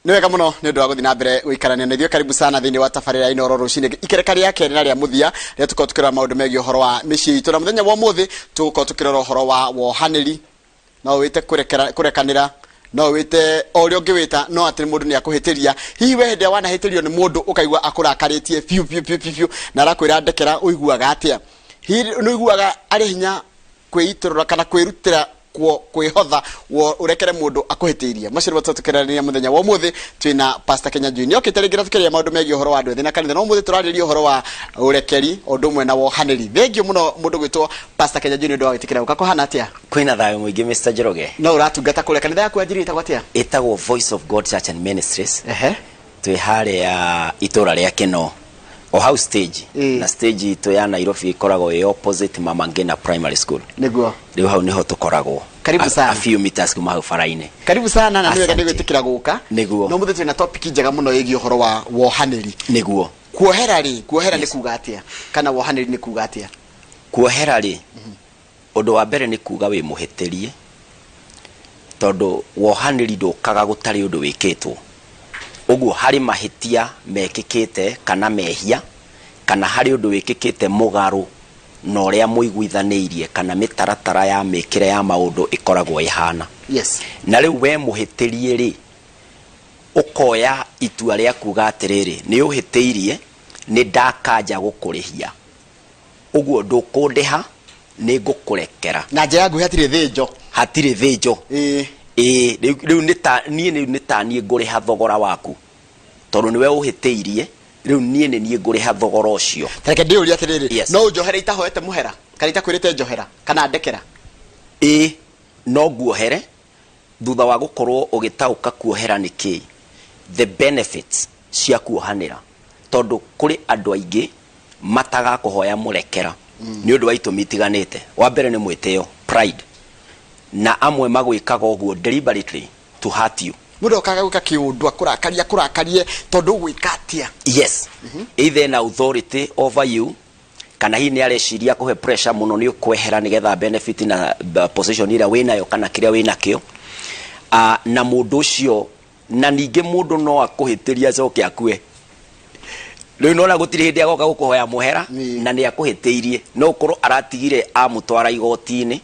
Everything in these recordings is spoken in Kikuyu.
Nĩ wega mũno nĩ ũndũ wa gũthiĩ na mbere gũikarania na ithuĩ. Karibu sana thĩinĩ wa tabarĩra ya Inooro rũcinĩ, ikereka rĩa kerĩ na rĩa mũthia rĩrĩa tũkoragwo tũkĩrora maũndũ megiĩ ũhoro wa mĩciĩ itũ. Na mũthenya wa ũmũthĩ tũgũkorwo tũkĩrora ũhoro wa wohanĩri. No wĩte kũrekera, kũrekanĩra, no wĩte o ũrĩa ũngĩwĩta, no atĩ mũndũ nĩ akũhĩtĩria. Hihi we hĩndĩ ĩrĩa wanahĩtĩrio nĩ mũndũ ũkaigua akũrakarĩtie biũ biũ biũ biũ biũ na arakwĩra ndekera, ũiguaga atĩa? Hihi nĩ ũiguaga arĩ hinya kwĩitũrũra kana kwĩrutĩra kuo kwĩhotha wo ũrekere mũndũ akũhĩtĩirie? Macio nĩmo tũkĩrarĩria mũthenya wa ũmũthĩ. Twĩna Pastor Kenya Njui, nĩ okĩte rĩngĩ na tũkĩaria maũndũ megiĩ ũhoro wa andũ ethĩ na kanitha, no ũmũthĩ tũrarĩria ũhoro wa ũrekeri o ũndũ ũmwe na wohanĩri. Thengiũ mũno mũndũ gwĩtwo Pastor Kenya Njui nĩ ũndũ wa gwĩtĩkĩra gũka. Kũhana atĩa? Kwĩna thayũ mũingĩ, Mr Njoroge. No ũratungata kũrĩa kanitha yaku yanjirie ĩtagwo atĩa? Ĩtagwo Voice of God Church and Ministries. Twĩ harĩa itũra rĩa Kĩno o hau stage. Na stage itũ ya Nairobi ĩkoragwo ĩ opposite Mama Ngina Primary School. Rĩu hau nĩho tũkoragwo. Karibu sana. A few meters kuma hau bara-inĩ. Karibu sana na nĩ wega nĩ Asante. gwĩtĩkĩra gũka. Nĩguo. No mũthĩ twĩna topic njega mũno ĩgiĩ ũhoro wa wohanĩri. Kuohera rĩ, kuohera nĩ kuga atĩa, kana wohanĩri nĩ kuga atĩa? Kuohera rĩ, ũndũ wa mbere nĩ kuga wĩ mũhĩtĩrie, tondũ wohanĩri ndũkaga gũtarĩ ũndũ wĩkĩtwo. Ũguo harĩ mahĩtia mekĩkĩte kana mehia, kana harĩ ũndũ wĩkĩkĩte mũgarũ na ũrĩa mũiguithanĩirie kana mĩtaratara ya mĩkĩre ya maũndũ ĩkoragwo ĩhana. Na rĩu we mũhĩtĩrie rĩ, ũkoya itua rĩa kuga atĩrĩrĩ, nĩ ũhĩtĩirie, nĩ ndakanja gũkũrĩhia. Ũguo ndũkũndĩha, nĩ ngũkũrekera. Na njĩra nguhĩ, hatirĩ thĩnjo. Hatirĩ thĩnjo. Ĩĩ, rĩu nĩ ta niĩ, rĩu nĩ ta niĩ ngũrĩha thogora waku, tondũ nĩwe ũhĩtĩirie, rĩu niĩ nĩ niĩ ngũrĩha thogora ũcio. Reke ndĩũrie atĩrĩrĩ, no ũnjohere itahoete mũhera kana itakwĩrĩte njohera kana ndekera? Ĩĩ, no nguohere thutha wa gũkorwo ũgĩtaũka kuohera nĩ kĩĩ, the benefits cia kuohanĩra, tondũ kũrĩ andũ aingĩ matagakũhoya mũrekera nĩ ũndũ wa itũmi itiganĩte. Wa mbere nĩ mwĩtĩo, pride, na amwe magwĩkaga ũguo deliberately to hurt you. Mũndũ okaga gwĩka kĩũndũ akũrakarie, akũrakarie tondũ ũgwĩka atĩa? Yes, either ena authority over you, kana hihi nĩ areciria kũhe pressure mũno nĩ ũkwehera nĩgetha benefit na position ĩrĩa wĩnayo kana kĩrĩa wĩnakĩo. Na mũndũ ũcio, na ningĩ mũndũ no akũhĩtĩrie acoke akue. Rĩu nona gũtirĩ hĩndĩ agoka gũkũhoya mũhera. Na nĩ akũhĩtĩirie, no ũkorwo aratigire amũtwara igoti-inĩ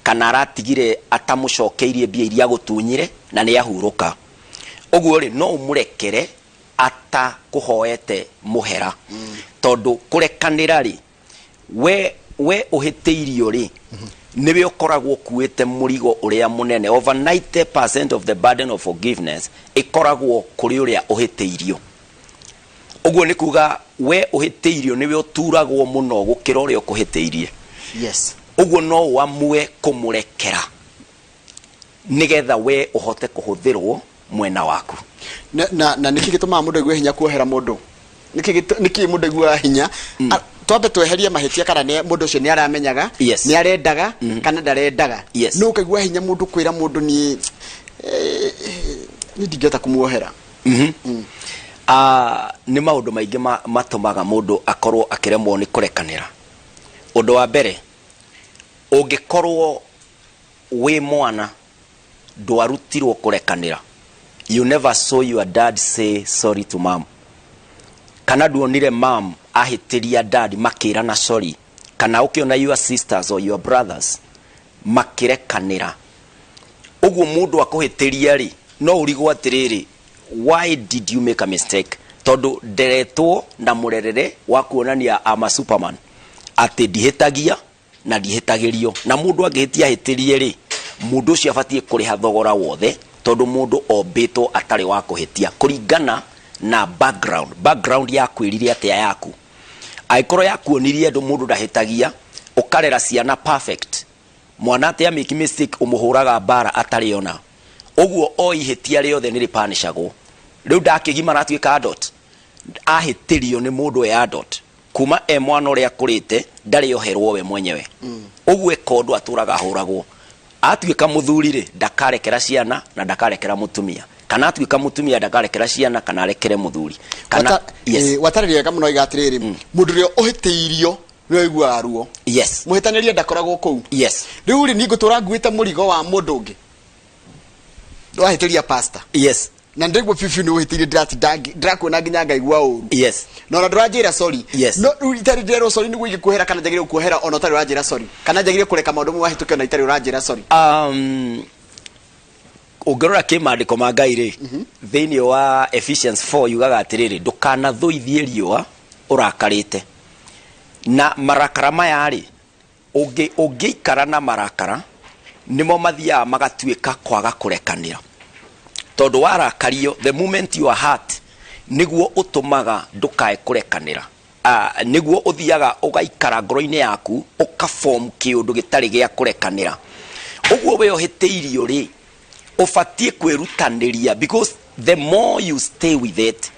kana aratigire atamũcokeirie mbia iria agũtunyire na nĩ ahurũka. Ũguo rĩ, no ũmũrekere atakũhoete mũhera, tondũ kũrekanĩra rĩ, we ũhĩtĩirio rĩ, nĩwe ũkoragwo ũkuĩte mũrigo ũrĩa mũnene. Over 90% of the burden of forgiveness ĩkoragwo kũrĩ ũrĩa ũhĩtĩirio. Ũguo nĩ kuga we ũhĩtĩirio nĩwe ũturagwo mũno gũkĩra ũrĩa ũkũhĩtĩirie. Ũguo no ũamue kũmũrekera nĩgetha we ũhote kũhũthĩrwo mwena waku. Na nĩkĩ gĩtũmaga mũndũ aigue hinya kuohera mũndũ? Nĩkĩ mũndũ aiguaga hinya? Twambe tweherie mahĩtia, kana nĩ mũndũ ũcio nĩ aramenyaga, nĩ arendaga kana ndarendaga. No ũkaigua hinya mũndũ kwĩra mũndũ, niĩ niĩ ndingĩhota kũmuohera? Ah, nĩ maũndũ maingĩ matũmaga mũndũ akorwo akĩremwo nĩ kũrekanĩra. Ũndũ wa mbere, ũngĩkorwo wĩ mwana ndwarutirwo kũrekanĩra, you never saw your dad say sorry to mom, kana nduonire mom ahĩtĩria dad makĩrana sorry, kana ũkĩona your sisters or your brothers makĩrekanĩra. Ũguo mũndũ akũhĩtĩria rĩ, no ũrigwo atĩrĩrĩ, why did you make a mistake? Tondũ nderetwo na mũrerere wa kuonania I'm a superman, atĩ ndihĩtagia na ndihĩtagĩrio, na mũndũ angĩhĩtia ahĩtĩrie rĩ, mũndũ ũcio abatiĩ kũrĩha thogora wothe, tondũ mũndũ ombĩtwo atarĩ wa kũhĩtia kũringana na background. Background yakwĩrire atĩa yaku? Angĩkorwo yakuonirie andũ mũndũ ndahĩtagia, ũkarera ciana perfect, mwana atĩ amake mistake ũmũhũraga mbara atarĩ ona ũguo, o ihĩtia rĩothe nĩ rĩpanishagwo. Rĩu ndakĩgimara atuĩka adult, ahĩtĩrio nĩ mũndũ e adult, kuma e mwana ũrĩa akũrĩte ndarĩ oherwo we mwenyewe. Ũguo eka ũndũ atũraga ahũragwo. Atuĩka mũthuri rĩ, ndakarekera ciana na ndakarekera mũtumia, kana atuĩka mũtumia ndakarekera ciana kana arekere mũthuri kana Watarĩria wega mũno. Iga atĩrĩrĩ, mũndũ ũrĩa ũhĩtĩirio nĩwe ũiguaga ruo. Mũhĩtanĩria ndakoragwo kũu. Rĩu rĩ, niĩ ngũtũra nguĩte mũrigo wa mũndũ ũngĩ wahĩtĩria pastor. Na ndĩguo biũ biũ nĩ ũhĩtĩirie, ndĩratinda ndĩrakuona nginya ngaigua ũru. Na ona ndũranjĩra sorry. No rĩu itarĩ ndĩrerwo sorry nĩguo ingĩkuohera, kana njagĩrĩire gũkuohera ona ũtarĩ ũranjĩra sorry, kana njagĩrĩire kũreka maũndũ mamwe mahĩtũke ona itarĩ ũranjĩra sorry? Ũngĩrora kĩmandĩko ma Ngai rĩ, thĩinĩ wa Ephesians 4 yugaga atĩrĩrĩ, ndũkanathũithie riũa ũrakarĩte. Na marakara maya rĩ, ũngĩ ũngĩikara na marakara nĩmo mathiaga magatuĩka kwaga kũrekanĩra, tondũ warakario, the moment you are hurt, nĩguo ũtũmaga ndũkae kũrekanĩra. Nĩguo ũthiaga ũgaikara ngoro-inĩ yaku, ũkaform kĩũndũ gĩtarĩ gĩa kũrekanĩra. Ũguo we ũhĩtĩirio rĩ, ũbatiĩ kwĩrutanĩria, because the more you stay with it,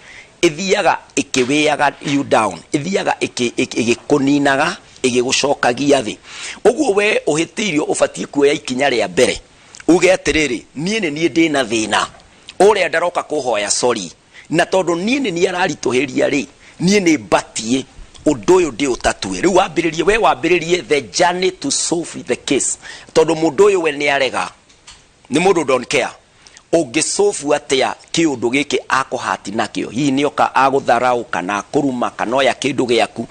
ĩthiaga ĩkĩwĩaga you down, ĩthiaga ĩgĩkũninaga, ĩgĩgũcokagia thĩ. Ũguo we ũhĩtĩirio ũbatiĩ kuoya ikinya rĩa mbere, uge atĩrĩrĩ, niĩ nĩ niĩ ndĩna thĩna ũrĩa ndaroka kũhoya sorry, na tondũ niĩ nĩ niĩ araritũhĩria rĩ, niĩ nĩ mbatiĩ ũndũ ũyũ ndĩũtatue. Rĩu wambĩrĩrie, we wambĩrĩrie the journey to solve the case, tondũ mũndũ ũyũ we nĩ arega, nĩ mũndũ don't care. Ũngĩcobu atĩa kĩũndũ gĩkĩ akũhati nakĩo? Hihi nĩoka agũtharaũ kana akũruma kana oya kĩndũ gĩaku?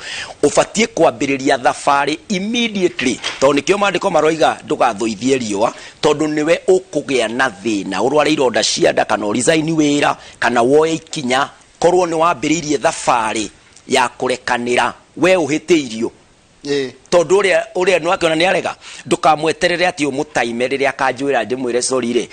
Ũbatiĩ kwambĩrĩria thabarĩ immediately, tondũ nĩkĩo maandĩko maroiga ndũgathũithie riũa, tondũ nĩwe ũkũgĩa na thĩna, ũrware ironda cia nda, kana ũresign wĩra, kana woe ikinya. Korwo nĩ wambĩrĩirie thabarĩ ya kũrekanĩra we ũhĩtĩirio, tondũ ũrĩa nĩ wakĩona nĩ arega, ndũkamweterere atĩ ũmũtaime rĩrĩa akanjwĩra ndĩmwĩre sorry rĩ.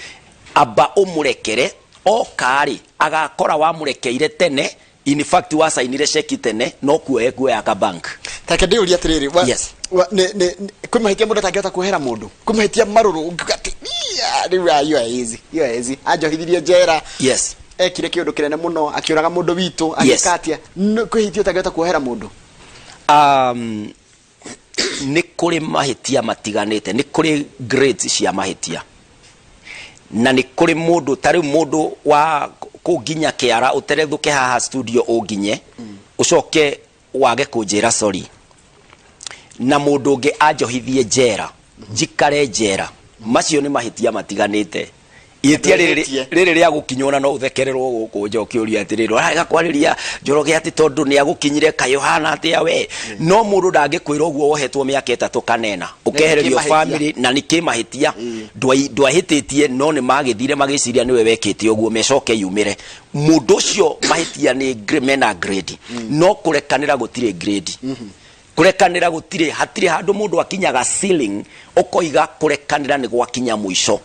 Amba ũmũrekere, oka rĩ, agakora wamũrekeire tene. In fact, wacainire ceki tene, no kuoya kuoya ka bank. Take ndĩũrie atĩrĩrĩ, kwĩ mahĩtia mũndũ atangĩhota kuohera mũndũ? Kwĩ mahĩtia marũrũ ũngiuga atĩ, "Iya, rĩu aya, iyo haizi, iyo haizi, anjohithirie njera, ekire kĩũndũ kĩnene mũno, akĩũraga mũndũ witũ, agĩka atĩa?" Kwĩ ihĩtia ũtangĩhota kuohera mũndũ? Nĩ kũrĩ mahĩtia matiganĩte, nĩ kũrĩ grades cia mahĩtia, na nĩ kũrĩ mũndũ ta rĩu mũndũ wa kũnginya kĩara, ũterethũke haha studio ũnginye, ũcoke wage kũnjĩra sorry, na mũndũ ũngĩ anjohithie njera, njikare njera, macio nĩ mahĩtia matiganĩte. Ihĩtia rĩrĩ Ndwĩhĩtie. rĩrĩ rĩa gũkinywo, na no ũthekererwo gũkũ nja ũkĩũria atĩrĩrĩ, ũrarega kwarĩria Njoroge atĩ tondũ nĩ agũkinyire, kaĩ ũhana atĩa we? No mũndũ ndangĩkwĩra ũguo wohetwo mĩaka 3 kanena ũkehererio kĩmahĩtia. Family na nĩ kĩmahĩtia. Ndwahĩtĩtie, no nĩ magĩthire magĩciria nĩwe wekĩte ũguo, mecoke yumĩre mũndũ ũcio. Mahĩtia nĩ mena grade, no kũrekanĩra gũtirĩ grade. Kũrekanĩra gũtirĩ, hatirĩ handũ mũndũ akinyaga ceiling ũkoiga kũrekanĩra nĩ gwakinya mũico,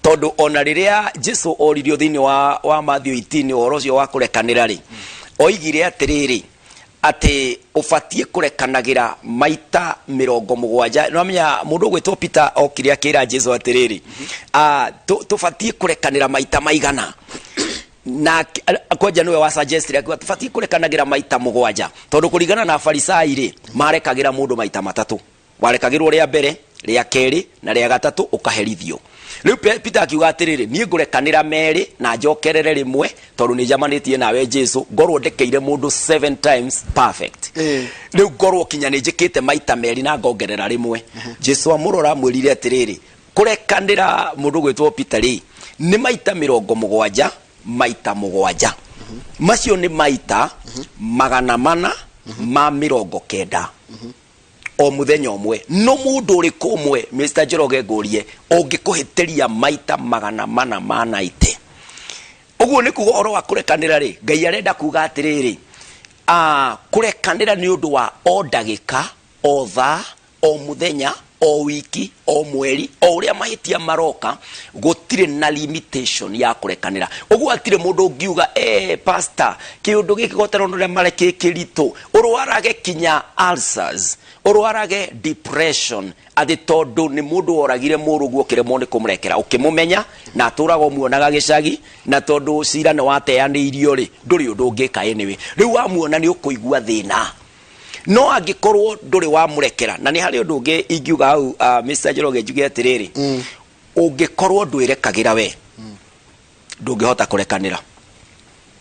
tondũ ona rĩrĩa Jesu oririo thĩinĩ wa Matthew 18 ũhoro ũcio wa kũrekanĩra rĩ, oigire atĩrĩrĩ, atĩ ũbatiĩ kũrekanagĩra maita 70. Nĩwamenya mũndũ ũgwĩtwo Peter okire akĩra Jesu atĩrĩrĩ, "Tũbatiĩ kũrekanĩra maita maigana?" Na kwanja nĩwe wa suggest akiuga tũbatiĩ kũrekanagĩra maita 7, tondũ kũringana na Farisai rĩ, marekagĩra mũndũ maita 3. Warekagĩrwo rĩa mbere, rĩa kerĩ na rĩa gatatũ, ũkaherithio. Rĩu Peter akiuga atĩrĩrĩ, niĩ ngũrekanĩra merĩ na njokerere rĩmwe, tondũ nĩ njamanĩtie nawe Jesu, ngorwo ndekeire mũndũ seven times perfect. Rĩu ngorwo kinya nĩ njĩkĩte maita 2 na ngongerera rĩmwe. Jesu amũrora amwĩrire atĩrĩrĩ, kũrekanĩra mũndũ gwĩtwo Peter rĩ, nĩ maita 70 maita 7, macio nĩ maita 490 o mũthenya ũmwe. No mũndũ ũrĩkũ ũmwe, Mr Njoroge, ngũrie, ũngĩkũhĩtĩria maita 490? Ũguo nĩ kuga ũhoro wa kũrekanĩra rĩ, Ngai arenda kuga atĩrĩrĩ, kũrekanĩra nĩ ũndũ wa o ndagĩka, o thaa, o mũthenya, o wiki, o mweri, o ũrĩa mahĩtia maroka, gũtirĩ na limitation ya kũrekanĩra. Ũguo hatirĩ mũndũ ũngiuga, pastor, kĩũndũ gĩkĩ gotera ũrĩa mare kĩ kĩritũ, ũrwarage kinya ulcers, ũrwarage depression, atĩ tondũ nĩ mũndũ woragire mũrũguo ũkĩremwo nĩ kũmũrekera, ũkĩmũmenya na atũraga ũmuonaga gĩcagi, na tondũ cira nĩ wateanĩirio rĩ, ndũrĩ ũndũ ũngĩka anyway. Rĩu wamuona nĩ ũkũigua thĩna, no angĩkorwo ndũrĩ wamũrekera. Na nĩ harĩ ũndũ ũngĩ ingiuga hau, Mr Njoroge, njuge atĩrĩrĩ, ũngĩkorwo ndwĩrekagĩra we, ndũngĩhota kũrekanĩra.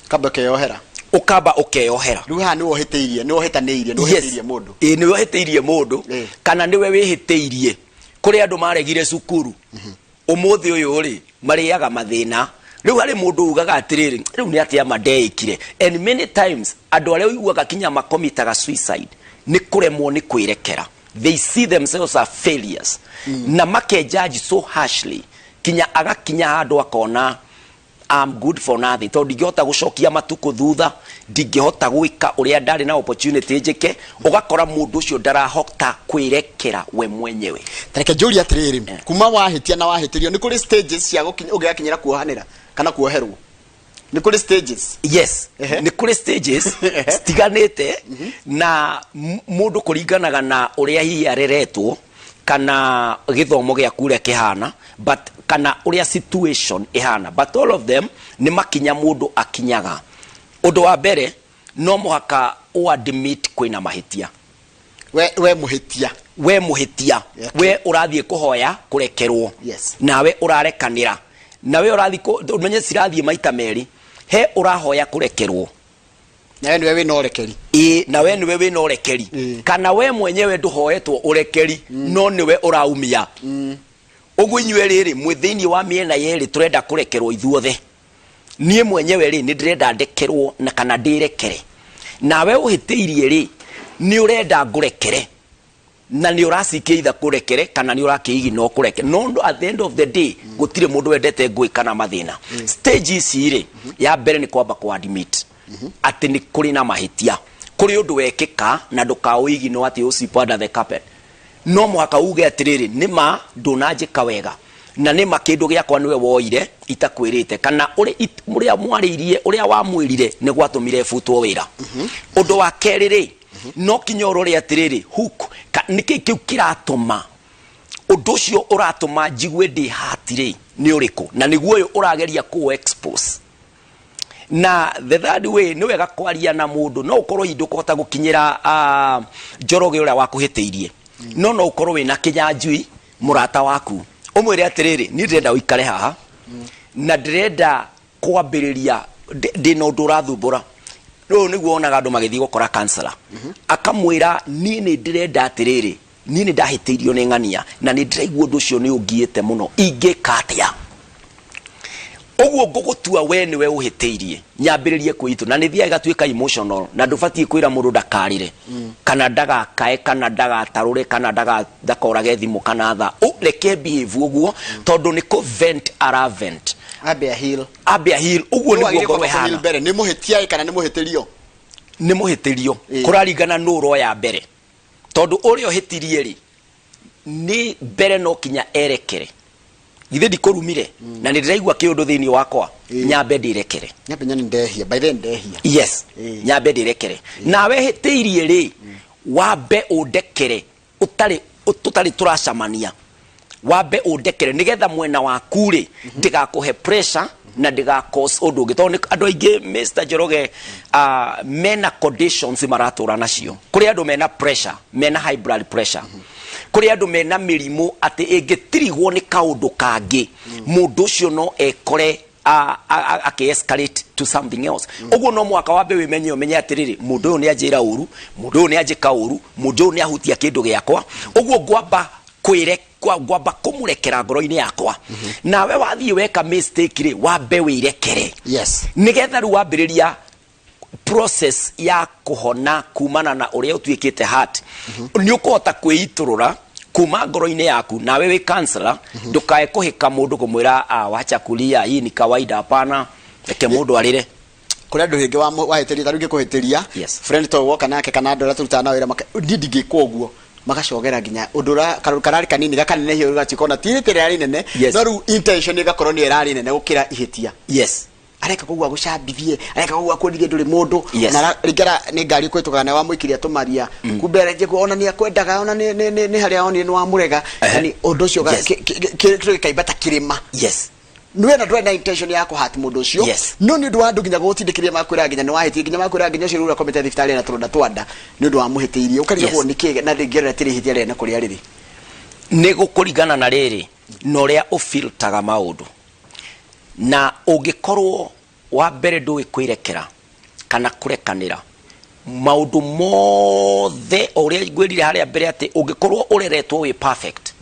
Kamba ũkeyohera. Ũkamba ũkeyohera. Rĩu haha nĩ wohĩtĩirie, nĩ wohĩtanĩirie, nĩ wohĩtĩirie mũndũ. Ĩĩ, nĩ wohĩtĩirie mũndũ kana nĩwe wĩhĩtĩirie. Kũrĩ andũ maregire cukuru, ũmũthĩ ũyũ rĩ, marĩaga mathĩna. Rĩu harĩ mũndũ ugaga atĩrĩrĩ, rĩu nĩ atĩa ma ndeĩkire? And many times andũ arĩa ũiguaga kinya makomitaga suicide nĩ kũremwo nĩ kwĩrekera. They see themselves as failures na makenjudge so harshly kinya agakinya handũ akona, "I'm good for nothing," tondũ ndingĩhota gũcokia matukũ thutha, ndingĩhota gwĩka ũrĩa ndarĩ na opportunity njĩke. Ũgakora mũndũ ũcio ndarahota kwĩrekera we mwenyewe. Tareke njũrie atĩrĩrĩ, kuma wahĩtia na wahĩtĩrio, nĩ kũrĩ stages cia ũgĩgakinyĩra kuohanĩra kana kuoherwo? Nĩ kũrĩ stages? Yes. Nĩ kũrĩ stages citiganĩte na mũndũ kũringanaga na ũrĩa hihi areretwo kana gĩthomo gĩaku ũrĩa kĩhana, but kana ũrĩa situation ĩhana, but all of them nĩ makinya mũndũ akinyaga. Ũndũ wa mbere, no mũhaka ũ admit kwĩna mahĩtia. We mũhĩtia. We mũhĩtia. We ũrathiĩ kũhoya kũrekerwo. Nawe ũrarekanĩra, nawe ũrathiĩ ũmenye cirathiĩ maita merĩ. He ũrahoya kũrekerwo. Nawe nĩwe wĩna ũrekeri. Ĩ, na we nĩwe wĩna ũrekeri. Kana we mwenyewe ndũhoetwo ũrekeri, no nĩwe ũraumia. Ũguo inyuĩ rĩrĩ mwĩ thĩinĩ wa mĩena yerĩ, tũrenda kũrekerwo ithuothe. Niĩ mwenyewe rĩ, nĩ ndĩrenda ndekerwo na kana ndĩrekere. Nawe ũhĩtĩirie rĩ, nĩ ũrenda ngũrekere na nĩ ũracikia itha kũrekere kana nĩ ũrakĩigina ũkũreke. No at the end of the day gũtirĩ mũndũ wendete ngũĩ kana mathĩna. Stage ici rĩ, ya mbere nĩ kwamba kũ admit atĩ nĩ kũrĩ na mahĩtia, kũrĩ ũndũ wekĩka, na ndũkaũiginwo atĩ ũ sweep under the carpet. No mũhaka uge atĩrĩrĩ, nĩ ma ndũnanjĩka wega, na nĩ ma kĩndũ gĩakwa nĩwe woire itakwĩrĩte, kana ũrĩa mwarĩirie, ũrĩa wamwĩrire nĩ gwatũmire butwo wĩra. Ũndũ wa kerĩ rĩ, no kinya ũrore atĩrĩrĩ, hook nĩkĩ kĩu kĩratũma ũndũ ũcio ũratũma njigue ndĩ hati rĩ nĩ ũrĩkũ, na nĩguo ũyũ ũrageria kũ expose. Na the third way, nĩ wega kwaria na mũndũ. No ũkorwo hihi ndũkũhota gũkinyĩra Njoroge ũrĩa wakũhĩtĩirie, no ũkorwo wĩna Kĩnyanjui mũrata waku, ũmwĩre atĩrĩrĩ, niĩ ndĩrenda ũikare haha na ndĩrenda kwambĩrĩria ndĩna ũndũ ũrathumbũra. Rĩu nĩguo wonaga andũ magĩthiĩ gũkora counselor, akamwĩra, niĩ nĩ ndĩrenda atĩrĩrĩ, niĩ nĩ ndahĩtĩirio nĩ ng'ania na nĩ ndĩraigua ũndũ ũcio nĩ ũngiĩte mũno, ingĩka atĩa? Ũguo ngũgũtua we nĩwe ũhĩtĩirie, nyambĩrĩrie kwĩitũ na nĩ thiaga ĩgatuĩka emotional, na ndũbatiĩ kwĩra mũndũ ndakarĩre kana ndagakae kana ndagatarũre kana ndakorage thimũ kana tha. Reke behave ũguo, tondũ nĩ kũ vent ara vent. Ambe a heal. Ambe a heal, ũguo nĩguo ngoro kwamba kũ heal ĩhana. Mbere nĩ mũhĩtia kana nĩ mũhĩtĩrio? Nĩ mũhĩtĩrio. Kũraringana nũ ũroya mbere, tondũ ũrĩa ũhĩtirie rĩ, nĩ mbere no kinya erekere. Githĩ ndikũrumire na nĩ ndĩraigua kĩũndũ thĩinĩ wakwa? Nyambe ndĩrekere. Nyambe nyoni ndehia, by then ndehia. Yes. Nyambe ndĩrekere. Nawe hĩtĩirie rĩ, wambe ũndekere ũtarĩ tũtarĩ tũracamania, wambe ũndekere nĩgetha mwena waku rĩ ndĩgakũhe pressure na ndĩga cause ũndũ ũngĩ, tondũ nĩ andũ aingĩ, Mr Njoroge, mena conditions maratũra nacio. Kũrĩ andũ mena pressure, mena high blood pressure, kũrĩ andũ mena mĩrimũ atĩ ĩngĩtirigwo nĩ kaũndũ kangĩ, mũndũ ũcio no ekore akĩ escalate to something else. Ũguo no mũhaka wambe wĩmenye, ũmenye atĩrĩrĩ, mũndũ ũyũ nĩ anjĩra ũru, mũndũ ũyũ nĩ anjĩka ũru, mũndũ ũyũ nĩ ahutia kĩndũ gĩakwa, ũguo ngwamba kwĩre ngwamba kũmũrekera ngoro-inĩ yakwa. Nawe wathiĩ weka mistake rĩ, wambe wĩrekere nĩgetha rĩu wambĩrĩria process ya kũhona kumana na ũrĩa ũtuĩkĩte hurt, nĩ ũkũhota kwĩitũrũra kuma ngoro-inĩ yaku. Nawe wĩ counselor, ndũkae kũhĩka mũndũ kũmwĩra, "Ah, wacha kulia, hii ni kawaida." Hapana, reke mũndũ arĩre. Kũrĩ andũ hĩngĩ wahĩtĩria, ta rĩu ngĩkũhĩtĩria, friend to woka nake kana andũ arĩa tũrutaga nao wĩra, niĩ ndingĩkwo ũguo, magacogera nginya ũndũ ũrĩa karĩ kanini gakanenehio gagatuĩka ona ti ihĩtia rĩrarĩ inene. No rĩu intention ĩgakorwo nĩyo ĩrarĩ nene gũkĩra ihĩtia. Areka koguo agũcambithie, areka koguo akuonithie ndũrĩ mũndũ. Na rĩngĩ nĩ ngari ũkũhĩtũkaga nayo wamũikĩria tũmaria, kumbe arĩnjĩ ona nĩ akwendaga, ona nĩ harĩa onire nĩ wamũrega. Yani ũndũ ũcio kĩndũ gĩkaimba ta kĩrĩma. Nĩwe na ndwarĩ na intention ya kũhati mũndũ ũcio. No nĩ ũndũ wa andũ nginya gũgũtindĩkĩrĩria, makwĩra nginya nĩ wahĩtie, nginya makwĩra nginya ũcio rĩu akomete thibitarĩ na tũronda twa nda nĩ ũndũ wa mũhĩtĩirie, ũkarigagwo nĩ kĩ, na rĩngĩ rĩrĩ ihĩtia rĩene kũrĩa rĩrĩ. Nĩ gũkũringana na rĩrĩ na ũrĩa ũfiltaga maũndũ, na ũngĩkorwo wa mbere ndũĩ kwĩrekera kana kũrekanĩra maũndũ mothe, o ũrĩa ngwĩrire harĩa mbere atĩ ũngĩkorwo ũreretwo wĩ perfect,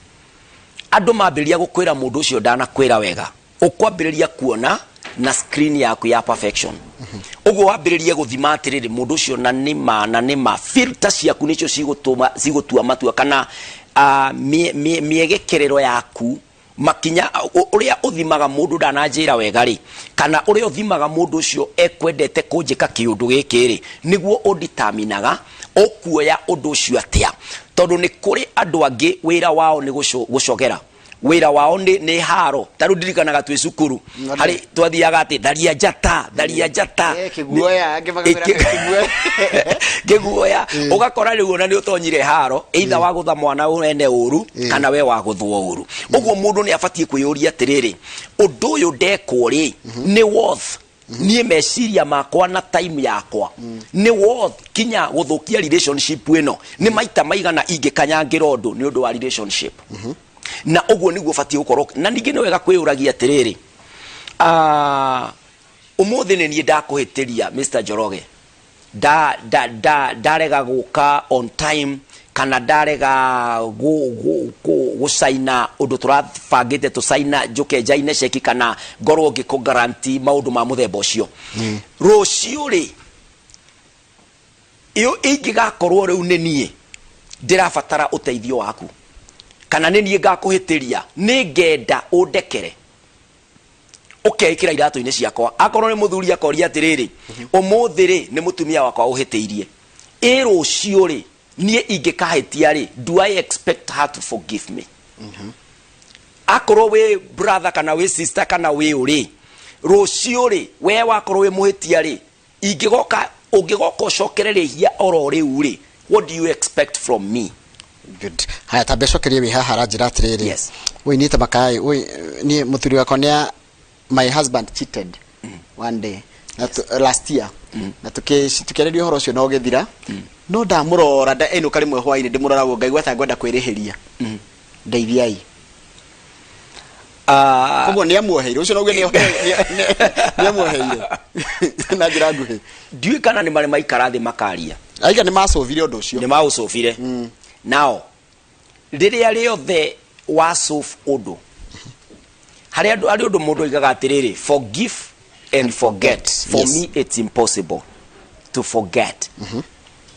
andũ mambĩrĩria gũkwĩra mũndũ ũcio ndanakwĩra wega, ũkwambĩrĩria kuona Na screen yaku ya perfection ũguo wambĩrĩrie gũthima atĩrĩrĩ, mũndũ ũcio na nĩma na nĩma filter ciaku nĩcio cigũtũma cigũtua matua kana mĩegekerero yaku, makinya ũrĩa ũthimaga mũndũ ndananjĩra wega rĩ, kana ũrĩa ũthimaga mũndũ ũcio ekwendete kũnjĩka kĩũndũ gĩkĩ rĩ, nĩguo ũnditaminaga ũkuoya ũndũ ũcio atĩa, tondũ nĩ kũrĩ andũ angĩ wĩra wao nĩ gũcogera, wĩra wao nĩ haro. Ta rĩu ndirikanaga twĩ cukuru harĩ twathiaga atĩ tharia njata, tharia njata. Kĩguoya, angĩ makamwĩra kĩguoya. Kĩguoya. Ũgakora rĩu ona nĩ ũtonyire haro, either wagũtha mwana wene ũru kana we wagũthwo ũru. Ũguo mũndũ nĩ abatiĩ kwĩyũria atĩrĩrĩ, ũndũ ũyũ ndekwo rĩ, nĩ worth niĩ meciria makwa na time yakwa? Nĩ worth kinya gũthũkia relationship ĩno? Nĩ maita maigana ingĩkanyangĩra ũndũ nĩ ũndũ wa relationship? Na ũguo nĩguo ũbatiĩ gũkorwo. Na ningĩ nĩ wega kwĩyũragia atĩrĩrĩ, ũmũthĩ nĩ niĩ ndakũhĩtĩria, Mr. Njoroge, nda nda nda ndarega gũka on time kana ndarega gũcaina ũndũ tũrabangĩte tũcaina, njũke njaine ceki kana ngorwo ngĩkũ guarantee maũndũ ma mũthemba ũcio, rũciũ rĩ, ĩyo ingĩgakorwo rĩu nĩ niĩ ndĩrabatara ũteithio waku kana nĩ niĩ ngakũhĩtĩria, nĩ ngenda ũndekere ũkeĩkĩra iratũ-inĩ ciakwa? Akorwo nĩ mũthuri, akoria atĩrĩrĩ, ũmũthĩ rĩ, nĩ mũtumia wakwa ũhĩtĩirie, ĩ rũciũ rĩ, niĩ ingĩkahĩtia rĩ, do I expect her to forgive me? Akorwo wĩ brother kana wĩ sister kana wĩ ũrĩ, rũciũ rĩ, we wakorwo wĩ mũhĩtia rĩ, ingĩgoka ũngĩgoka ũcokere rĩhia oro rĩu rĩ, what do you expect from me? Good. Haya, tambe cokerie wĩ haha, aranjĩra atĩrĩrĩ. Woi niĩ ta makai, woi niĩ mũthuri wakwa nĩ my husband cheated one day na last year, na tukĩarĩria ũhoro ũcio na ũgĩthira, no ndamũrora enũka rĩmwe hwainĩ, ndĩmũrora ũguo ngaigua ta ngwenda kwĩrĩhĩria. Ndeithiai. Koguo nĩ amuoheire ũcio, nauge nĩ amuoheire na njĩra nguhĩ. Ndiũĩ kana nĩ marĩ maikara thĩ makaria. Aiga nĩ macũvire ũndũ ũcio. Nĩ maũcũbire. Nao rĩrĩa rĩothe wasolve ũndũ, harĩ andũ, harĩ ũndũ mũndũ oigaga atĩrĩrĩ, "Forgive and forget." For me it's impossible to forget.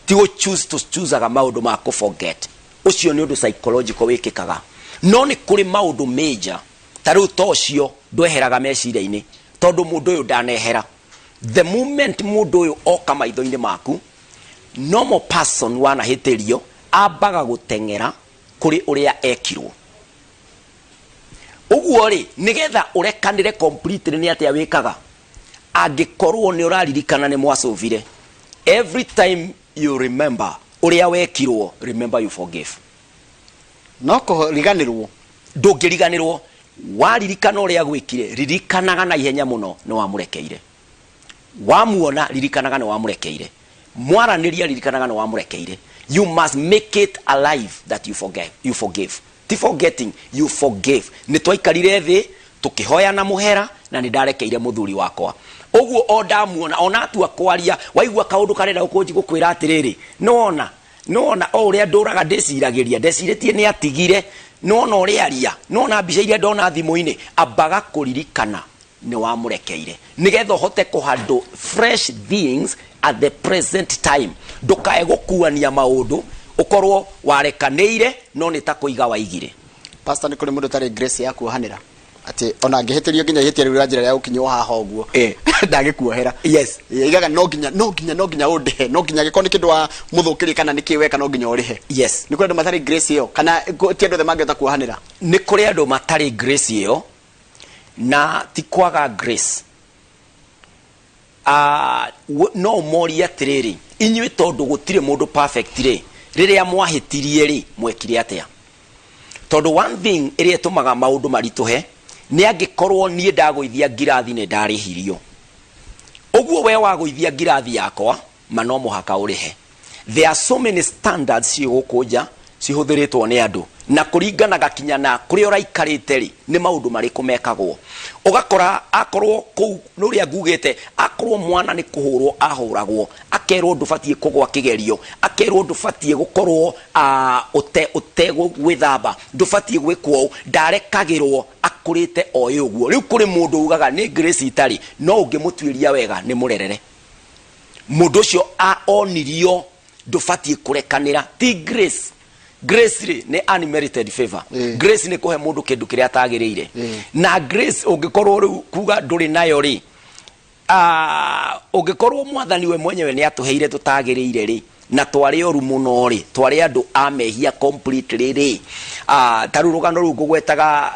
Ti gũ choose to choosaga maũndũ ma kũ forget, ũcio nĩ ũndũ psychological wĩkĩkaga. No nĩ kũrĩ maũndũ major ta rĩu ta ũcio ndweheraga meciria-inĩ, tondũ mũndũ ũyũ ndanehera. The moment mũndũ ũyũ oka maitho-inĩ maku, normal person wanahĩtĩrio ambaga gũteng'era kũrĩ ũrĩa ekirwo. Ũguo rĩ, nĩgetha ũrekanĩre completely, nĩ atĩa wĩkaga? Angĩkorwo nĩ ũraririkana nĩ mwacũvire, every time you remember ũrĩa wekirwo, remember you forgive. No kũriganĩrwo. Ndũngĩriganĩrwo. Waririkana ũrĩa gwĩkire, ririkanaga na ihenya mũno nĩ wamũrekeire. Wamuona, ririkanaga nĩ wamũrekeire. Mwaranĩria, ririkanaga nĩ wamũrekeire. You must make it alive that you forget, you forgive. Ti forgetting, you forgive. Nĩ twaikarire thĩ tũkĩhoyana mũhera na nĩ ndarekeire mũthuri wakwa. Ũguo o ndamuona, ona atua kwaria, waigua kaũndũ karenda gũkũnji gũkwĩra atĩrĩrĩ, nĩwona nĩwona o ũrĩa ndũraga ndĩciragĩria, ndecirĩtie nĩ atigire, nĩwona ũrĩa aria, nĩwona mbica iria ndona thimũ-inĩ, ambaga kũririkana nĩ wamũrekeire, nĩgetha ũhote kũhandle fresh things at the present time. Ndũkae gũkuania maũndũ ũkorwo warekanĩire no nĩ ta kũiga waigire. Pastor, nĩ kũrĩ mũndũ ũtarĩ grace ya kuohanĩra, atĩ ona angĩhĩtĩrio nginya ihĩtia rĩu rĩa njĩra rĩa gũkinywo haha ũguo, ndangĩkuohera? Yes. Aigaga no nginya ũndĩhe, no nginya angĩkorwo nĩ kĩndũ wa mũthũkĩrie kana nĩ kĩ weka, no nginya ũrĩhe. Nĩ kũrĩ andũ matarĩ grace ĩyo kana ti andũ othe mangĩhota kuohanĩra? Nĩ kũrĩ andũ matarĩ grace ĩyo, na ti kwaga grace. No ũmorie atĩrĩrĩ, inyuĩ tondũ gũtirĩ mũndũ perfect rĩ, rĩrĩa mwahĩtirie rĩ, mwekire atĩa? Tondũ one thing ĩrĩa ĩtũmaga maũndũ maritũhe nĩ angĩkorwo niĩ ndagũithia ngirathi nĩ ndarĩhirio. Ũguo we wagũithia ngirathi yakwa, ma no mũhaka ũrĩhe. There are so many standards ciĩ gũkũ nja cihũthĩrĩtwo nĩ andũ, na kũringanaga kinya na kũrĩa ũraikarĩte rĩ, nĩ maũndũ marĩkũ mekagwo. Ũgakora akorwo kũu nĩ ũrĩa ngugĩte, akorwo mwana nĩ kũhũrwo ahũragwo, akerwo ndũbatiĩ kũgwa kĩgerio, akerwo ndũbatiĩ gũkorwo ũte gwĩthamba, ndũbatiĩ gwĩkwo ũũ, ndarekagĩrwo. Akũrĩte oĩ ũguo. Rĩu kũrĩ mũndũ ugaga nĩ grace itarĩ, no ũngĩmũtuĩria wega nĩ mũrerere. Mũndũ ũcio a onirio ndũbatiĩ kũrekanĩra. Ti grace. Grace rĩ nĩ unmerited favor. Grace nĩ kũhe mũndũ kĩndũ kĩrĩa atagĩrĩire. Na grace ũngĩkorwo rĩu kuga ndũrĩ nayo rĩ, Ah, ũngĩkorwo mwathani we mwenyewe nĩ atũheire tũtagĩrĩire rĩ na twarĩ oru mũno rĩ, twarĩ andũ a mehia completely rĩ, ah, ta rĩu rũgano rũu ngũgwetaga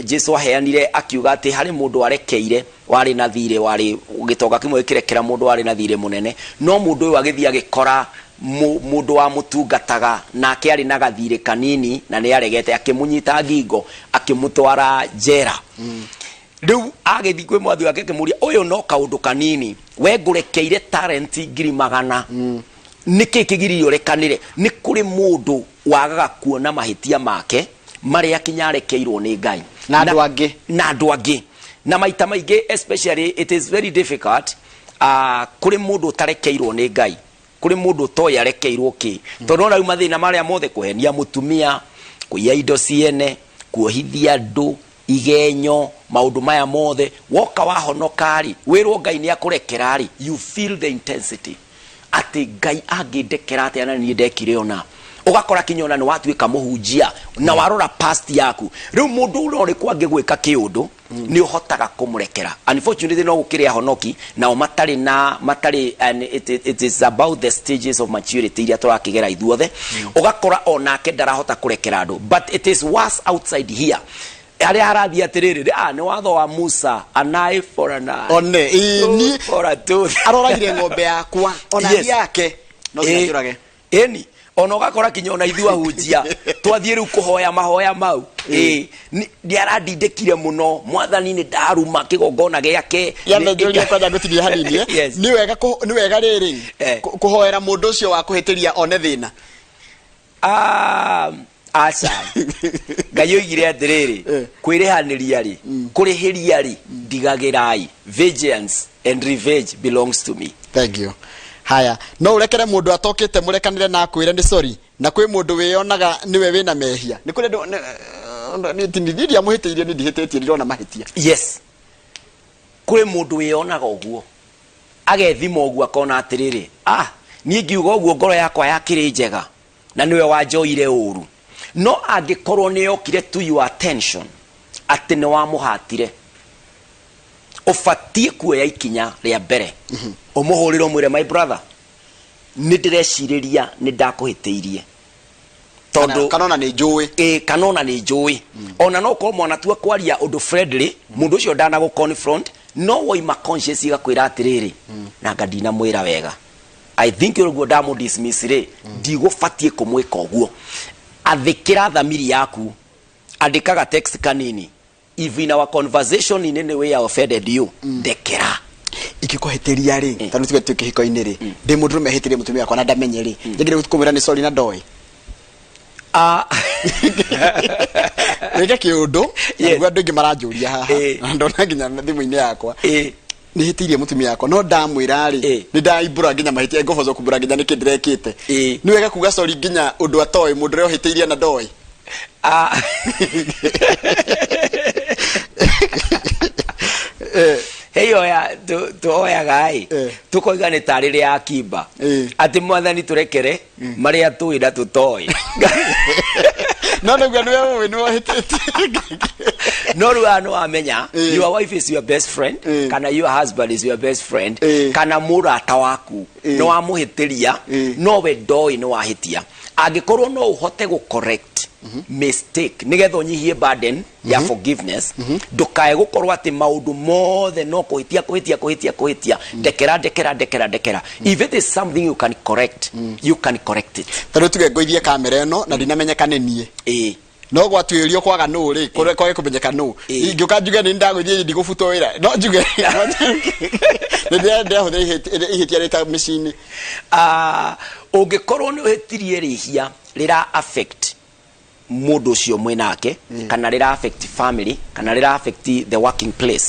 Jesu aheanire akiuga atĩ harĩ mũndũ arekeire warĩ na thirĩ, warĩ gĩtonga kĩmwe gĩkĩrekera mũndũ warĩ na thirĩ mũnene, no mũndũ ũyũ agĩthiĩ agĩkora mũndũ wamũtungataga nake arĩ na gathirĩ kanini na nĩ aregete, akĩmũnyita ngingo akĩmũtwara njera. Rĩu agĩthiĩ kwĩ mwathi wake akĩmũria, ũyũ no kaũndũ kanini, we ngũrekeire talenti 100,000, nĩkĩ kĩgiririe ũrekanĩre? Nĩ kũrĩ mũndũ wagaga kuona mahĩtia make marĩa kinya arekeirwo nĩ Ngai Na andũ angĩ. Na andũ angĩ. Na maita maingĩ especially it is very difficult, kũrĩ mũndũ ũtarekeirwo nĩ Ngai, kũrĩ mũndũ ũtoĩ arekeirwo kĩ, tondũ ona rĩu mathĩna marĩa mothe, kũhenia mũtumia, kũiya indo ciene, kuohithia andũ, igenyo, maũndũ maya mothe, woka wahonoka-rĩ, wĩrwo Ngai nĩ akũrekera-rĩ, you feel the intensity atĩ Ngai angĩndekera atĩa na niĩ ndekire ũna. Ũgakora kinya ona nĩ watuĩka mũhunjia na warora past yaku. Rĩu mũndũ ũrĩa ũrĩkũ angĩgwĩka kĩũndũ, nĩ ũhotaga kũmũrekera. Unfortunately no gũkĩrĩ ahonoki nao matarĩ na matarĩ, and it is about the stages of maturity iria tũrakĩgera ithuothe. Ũgakora onake ndarahota kũrekera andũ, but it is worse outside here harĩa harathiĩ atĩrĩrĩ, nĩ watho wa Musa, an eye for an eye, One, ĩĩ, tooth for a tooth. Aroragire ng'ombe yakwa ona yake no nginya njũrage. Ĩni ona ũgakora kinya ona ithuĩ ahunjia twathiĩ rĩu kũhoya mahoya mau, ĩ nĩ arandindĩkire mũno mwathani, nĩ ndaruma kĩgongona gĩake. Yambe njũrie kwanja ngũtinie hanini, eh? Yes. Nĩ wega rĩrĩ kũhoera mũndũ ũcio wa kũhĩtĩria one thĩna? Ah, aca, Ngai oigire atĩrĩrĩ, kwĩrĩhanĩria rĩ, kũrĩhĩria rĩ, ndigagĩrai, vengeance and revenge belongs to me. Thank you. Haya, no ũrekere mũndũ atokĩte mũrekanĩre na akwĩre nĩ sorry, na kwĩ mũndũ wĩyonaga nĩwe wĩna mehia? Nĩ kũrĩ andũ niĩ ndiamũhĩtĩirie, niĩ ndihĩtĩtie, ndirona mahĩtia. Yes, kũrĩ mũndũ wĩyonaga ũguo, agethima ũguo akona atĩrĩrĩ, ah, niĩ ngiuga ũguo ngoro yakwa yakĩrĩ njega na nĩwe wanjoire ũru. No angĩkorwo nĩ yokire to your attention atĩ nĩ wamũhatire, ũbatiĩ kuoya ikinya rĩa mbere, ũmũhũrĩre ũmwĩre, "My brother, nĩ ndĩrecirĩria nĩ ndakũhĩtĩirie," tondũ kana ona nĩ njũĩ. Ĩ, kana ona nĩ njũĩ. Ona no ũkorwo mwanatua kwaria ũndũ friendly, mũndũ ũcio ndanagũ confront, no woima conscious igakwĩra atĩrĩrĩ, nanga ndinamwĩra wega, I think ũguo ndamũ dismiss rĩ, ndigũbatiĩ kũmwĩka ũguo. Athĩkĩra thamiri yaku, andĩkaga text kanini, "If in our conversation in any way I offended you, ndekera." Ingĩkũhĩtĩria rĩ, tondũ tuge twĩ kĩhiko-inĩ rĩ, ndĩ mũndũrũme hĩtĩrie mũtumia wakwa na ndamenye rĩ, njagĩrĩire kũmwĩra nĩ sorry na ndoĩ? Ah. Wĩke kĩũndũ na nĩguo andũ aingĩ maranjũria haha na ndona nginya thimũ-inĩ yakwa. Nĩ hĩtĩirie mũtumia wakwa no ndamwĩra rĩ, nĩ ndaimbũra nginya mahĩtia, ngũboco kumbũra nginya nĩkĩ ndĩrekĩte. Nĩ wega kuga sorry nginya ũndũ atoĩ, mũndũ ũrĩa ũhĩtĩirie na ndoĩ? Ah. Ĩyo ya tuoyaga ĩ, tukoiga nĩ tarĩ rĩa akimba, atĩ mwathani tũrekere marĩa tũĩ na tũtoĩ. No nĩguo nĩwe ũĩ nĩwe ũhĩtĩtie. No rĩu haha nĩ wamenya your wife is your best friend, kana your husband is your best friend, kana mũrata waku, nĩ wamũhĩtĩria no we ndoĩ nĩ wahĩtia. Angĩkorwo no ũhote gũ correct mistake nĩgetha ũnyihie burden ya forgiveness, ndũkae gũkorwo atĩ maũndũ mothe no kũhĩtia, kũhĩtia, kũhĩtia, kũhĩtia, ndekera, ndekera, ndekera, ndekera. If it is something you can correct, you can correct it. Tondũ tuge ngũithie kamera ĩno na ndinamenyeka nĩ niĩ, no gwatuĩrio kwaga nũ rĩ, kwage kũmenyeka nũ, ingĩũka njuge nĩ ndagũithie, ndigũbutwo wĩra? No njuge nĩ ndĩrahũthĩra ihĩtia rĩta mĩciĩ-inĩ? Ah, ũngĩkorwo nĩ ũhĩtirie rĩhia rĩra affect mũndũ ũcio mwĩ nake, kana rĩra affect family, kana rĩra affect the working place,